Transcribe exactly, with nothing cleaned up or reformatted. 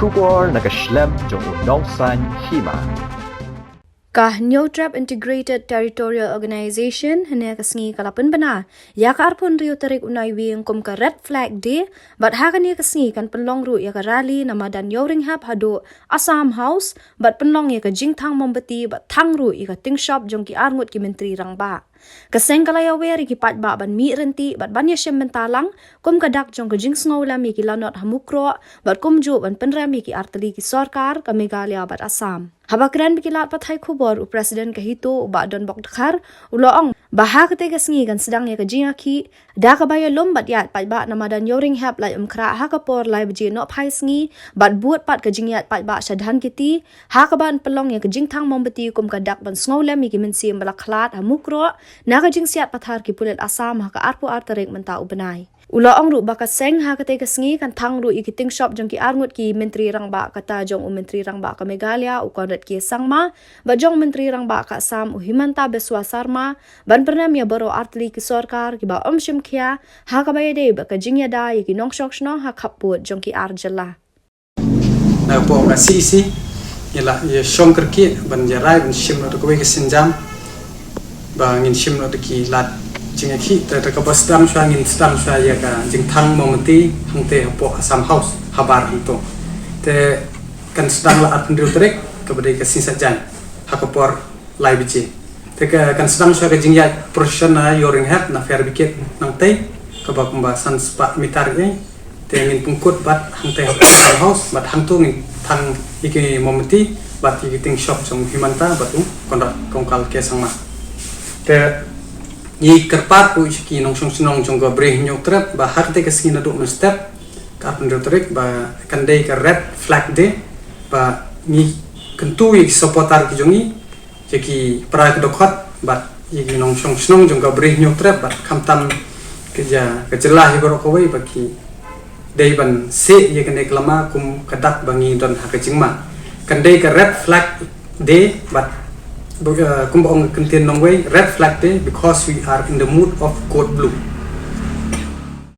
Khubor na ka shlem jong u nongsan hima. Ka Hynñiewtrep Integrated Territorial Organization hynne ka sngi ka la pynbna ïa ka arphew hynriew tarik u Naiwieng kum ka Red Flag Day, bad ha kane ka sngi kan pynlong ruh ïa ka rally na madan Ïewrynghep haduh Assam House, bad pynlong ïa ka jingthang mombati bad thang ruh ïa ka tingshop jong ki arngut ki myntri rangbah. Ka seng ka la ïawer ïa ki paidbah ban mih ryntih bad ban ïashim bynta lang kum ka dak jong ka jingsngewlem ïa ki lanot ha Mukroh bad kumjuh ban pynrem ïa ki artylli ki sorkar ka Meghalaya bad Assam. Haba kren bad ki lad pathai khubor u President ka HITO u Bah Donbok Dkhar u la ong ba ha katei ka sngi kan sdang ïa ka jingïakhih da kaba ïalum bad ïaid paidbah na madan Ïewrynghep Laitumkhrah ha ka por lai baje nohphai sngi bad bud pat ka jingïaid paidbah sha Dhankheti, ha kaba yn pynlong ïa ka jingthang mombati kum ka dak ban sngewlem ïa ki mynsiem ba la khlad ha Mukroh na ka jingsiat pathar ki pulit Assam ha ka arphew ar tarik mynta u bnai. U la ong ruh ba ka seng ha katei ka sngi kan thang ruh ïa ki tingshop jong ki arngut ki myntri rangbah, kata jong u Myntri Rangbah ka Meghalaya u Conrad K Sangma bad jong u Myntri Rangbah ka Assam u Himanta Biswa Sarma, ban pynrem ïa baroh artylli ki sorkar kiba ym shimkhia ha kaba ïadei bad ka jingïada ïa ki nongshong shnong ha khappud jong ki ar jylla. Na ka por ka C E C ngi la ïa shong kyrkieh ban ïa rai ban shim noh da kawei ka sienjam ba ngin shim noh da ki lad jingïakhih, te da kaba sdang shuwa ngin sdang shuwa ïa ka jingthang mombati hangtei hapoh Assam House habar hangto. Te kan sdang la arphew hynriew tarik kaba dei ka Sngi Saitjaiñ ha ka por lai baje. Te ka kan sdang shuwa ka jingïaid procession na Ïewrynghep na Fair Brigade nangtei kaba kumba san spah mitar ei. Te ngin pynkut bad hangtei hapoh Assam House bad hangto ngin thang ïa ki mombati bad ïa ki tingshop jong u Himanta bad u Conrad Kongkal K Sangma. Te ngi kyrpad ruh ïa ki nongshong shnong jong ka Bri Hynñiewtrep ba ha katei ka sngi naduh mynstep ka arphew hynriew tarik ba kan dei ka Red Flag Day, ba ngi kyntu ïa ki supporter ki jong ngi, ïa ki para ki dkhot bad ïa ki nongshong shnong jong ka Bri Hynñiewtrep bad khamtam ka jylla, ka jylla hi baroh kawei ba ki dei ban seh ïa kane ka lama kum ka dak ba ngi don ha ka jingma. Kan dei ka Red Flag Day bad, uh, kumba ong ka kyntien nongwei, Red Flag Day because we are in the mood of code blue.